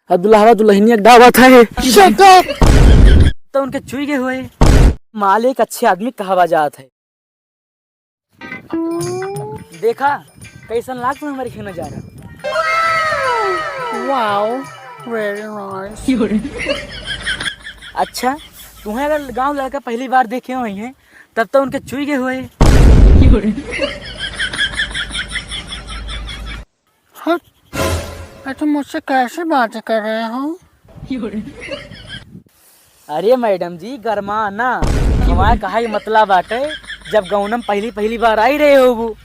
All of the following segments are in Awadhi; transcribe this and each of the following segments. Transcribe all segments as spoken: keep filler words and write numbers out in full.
अब दुल्हवा दुल्हनिया के दावत है। Shut up! तो उनके चुई गए हुए। मालिक अच्छे आदमी कहावा जात है। देखा, कैसन लाग तुम्हें हमारे खेत नजारा? Wow, very nice। अच्छा, तुम्हें अगर गांव लड़का पहली बार देखे हुए हैं, तब तो उनके चुई गए हुए। हट, अरे तुम मुझसे कैसे बातें कर रहे हो? अरे मैडम जी, गरमा ना। हमारे कहा के मतलब बाटे, जब गौनम पहली पहली बार आई रहे होबू,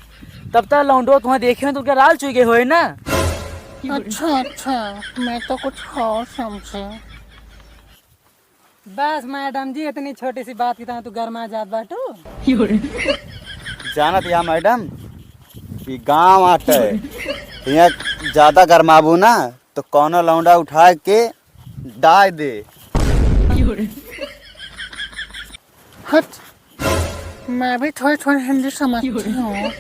तब तक लौंडो तुम्हें देखे हो तो उनके लाल चुई गए होए ना। अच्छा, अच्छा, मैं तो कुछ और समझे। बस मैडम जी, इतनी छोटी सी बात की तरह तू गरमा जात बाटू। जानत या मैडम, ई गाँव आटे, यहाँ ज्यादा गरमाबू ना तो कौनो लौंडा उठा के डाय दे। हट, मैं भी थोड़ी थोड़ी हिंदी समझती हूँ।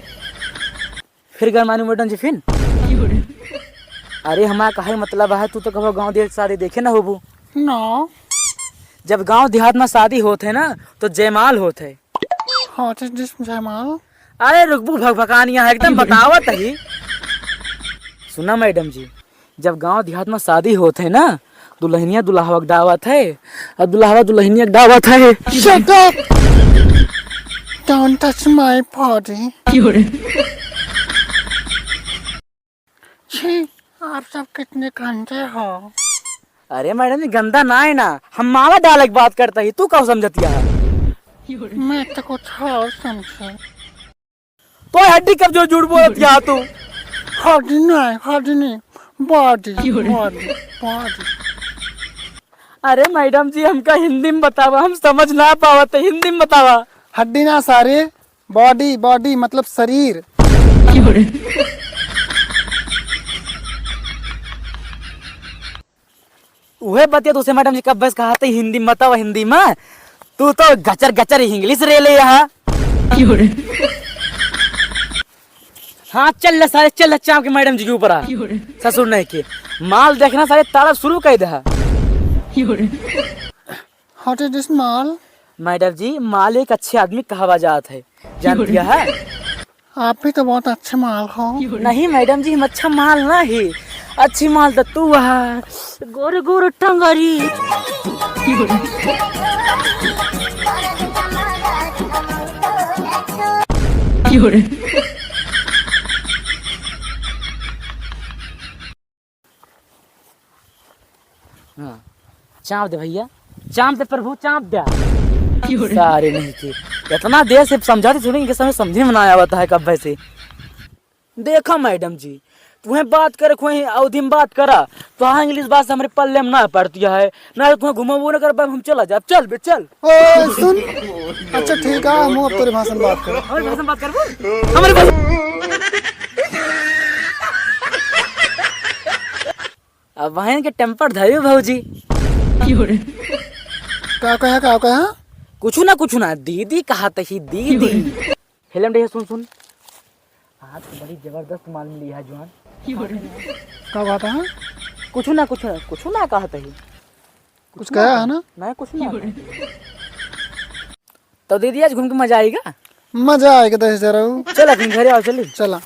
फिर गरमानी मैडम जी फिन? अरे हमारा कहे मतलब है, तू तो कबो गाँव देहात शादी देखे ना होबू। ना। जब गाँव देहात में शादी होत है ना, तो जयमाल होत है। What is this जयमाल? अरे रुकबू भकभकानिया है, एकदम बतावत ही। सुना मैडम जी, जब गाँव देहात में शादी होत है ना, दुल्हनिया दुल्हवा के दावत है, और दुल्हवा दुल्हनिया के दावत है। Shut up! Don't touch my body। छी, आप सब कितने गंदे हो। अरे मैडम जी, गंदा ना है ना, हम माला डाले के बात करता ही, तू का समझतिया है? मैं तो कुछ और समझे। तो हड्डी कब जो झूठ बोलत या तू? हड्डी नहीं, हड्डी नहीं, body, body, body। अरे मैडम जी, हमका हिंदी में बतावा, हम समझ ना पावत है, हिंदी में बतावा। हड्डी ना सारे, body, body मतलब शरीर। उहे बतिया तुसे मैडम जी कब बस कहा थे हिंदी में बतावा, हिंदी में। तू तो गचर गचर इंग्लिश रे ले यहाँ। हाँ, चल ले सारे, चल ले चाप के मैडम जी के ऊपर आ। ससुर नहीं के माल देखना सारे, तारा शुरू कर दे। What is this माल? मैडम जी, माल एक अच्छे आदमी कहावा जात है, जानतिया है? आप भी तो बहुत अच्छे माल हो। नहीं मैडम जी, हम अच्छा माल ना ही, अच्छी माल तो तू है। गोरे गोरे टंगरी। हाँ, चाप दे भैया, चाप दे प्रभु, चाप दे। सारे नहीं के, इतना देर से समझाते सुने, इनके समय समझे में ना आवत है कब से। देखा मैडम जी, तुम्हें बात करे, कोई अवधी में बात करा, तो हाँ, इंग्लिश बात से हमरे पल्ले में ना पड़ती है, ना तो तुम्हें घुमाबो ना कर पाए, हम चला जाए, चल बे, चल। ओए, सुन। अच्छा, ठीक है, हम अब तोरे भाषा में बात करब। हमारे भाषा में बात करबो? हमारे भाषा। अब बहन के टेम्पर धरियो भौजी। का कहा, का कहा? कुछ ना, कुछ ना, दीदी कहा तही, दीदी। हेलम डे, सुन, सुन। आज तो बड़ी जबरदस्त माल मिली है, जवान। का बात है? कुछ ना, कुछ ना, कुछ ना कहा तही। कुछ कहा है ना? नहीं, कुछ ना। तो दीदी, आज घूम के मजा आएगा? मजा आएगा, दस हजार। चल, अपने घरे आओ, चली। चला।